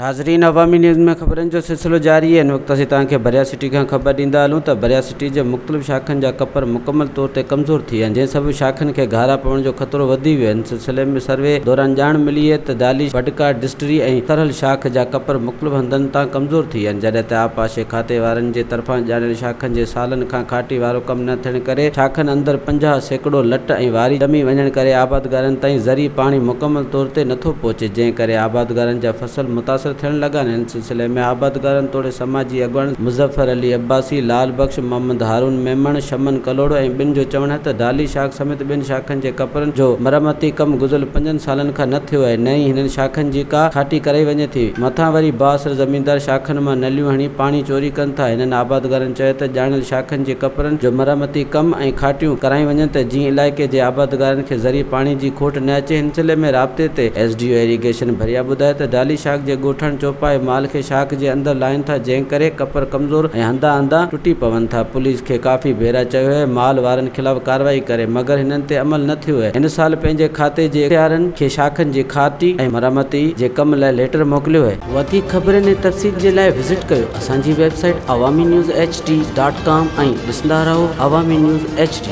ناظرين عوامي نيوز ۾ خبرن جو سلسلو جاري آهي. هن وقت اسين توهان کي ڀريا سٽي کان خبر ڏيندا هلون ته ڀريا سٽي جي مختلف شاخن جا ڪپر مڪمل طور تي ڪمزور ٿي ويا آهن جنهن سبب شاخن کي گهارا پوڻ جو خطرو وڌي ويو آهي. ان سلسلي ۾ سروي دوران ڄاڻ ملي آهي ته دالي، بڊڪا، ڊسٽري ۽ سرهل شاخ جا ڪپر مختلف هنڌن تان ڪمزور ٿي ويا آهن جڏهن ته آبپاشي کاتي وارن جي طرفان ڄاڻايل شاخن جي سالن کان کاٽي وارو ڪم نه ٿيڻ ڪري شاخن اندر 50% لٽ ۽ واري ڄمي وڃڻ ڪري آبادگارن تائين زرعي پاڻي مڪمل طور تي نٿو پهچي جنهن ڪري آبادگارن جا فصل متاثر ٿيڻ لڳا آهن. ان سلسلي ۾ آبادگارن توڙي سماجي اڳواڻن مظفر علي عباسي، لال بخش، محمد هارون ميمڻ، شمن ڪلهوڙو ۽ ٻين جو چوڻ آهي ته ڊالي شاخ سميت ٻين شاخن جي ڪپرن جو مرمتي ڪم گذريل پنجن سالن کان نه ٿيو آهي نه ئي هنن شاخن جي ڪا کاٽي ڪرائي وڃي ٿي مٿان وري بااثر زميندار شاخن مان نليون هڻي پاڻي چوري ڪن ٿا. هنن آبادگارن چيو ته ڄاڻايل شاخن جي ڪپرن جو مرمتي ڪم ۽ کاٽيون ڪرايون وڃن ته جيئن علائقي جي آبادگارن کي زرعي پاڻي جي کوٽ نه اچي. هن سلسلي ۾ رابطي تي S D O irrigation Bhiria ٻڌايو ته ڊالي شاخ جي ڳوٺاڻن چوپائي مال کي شاخ جي اندر لاهين ٿا جنهن ڪري ڪپر ڪمزور ۽ هنڌان هنڌان ٽٽي پون ٿا پوليس کي ڪافي ڀيرا چيو آهي مال وارن خلاف ڪارروائي ڪري مگر هنن تي عمل نه ٿيو آهي هن سال پنهنجي کاتي جي اختيارين کي شاخن جي کاٽي ۽ مرمتي جي ڪم لاء ليٽر موڪليو آهي. وڌيڪ خبرن ۽ تفصيل جي لاء وزٽ ڪيو اسان جي website Awami news H D dot com ۽ ڏسندا رهو عوامي نيوز ايڇ ڊي.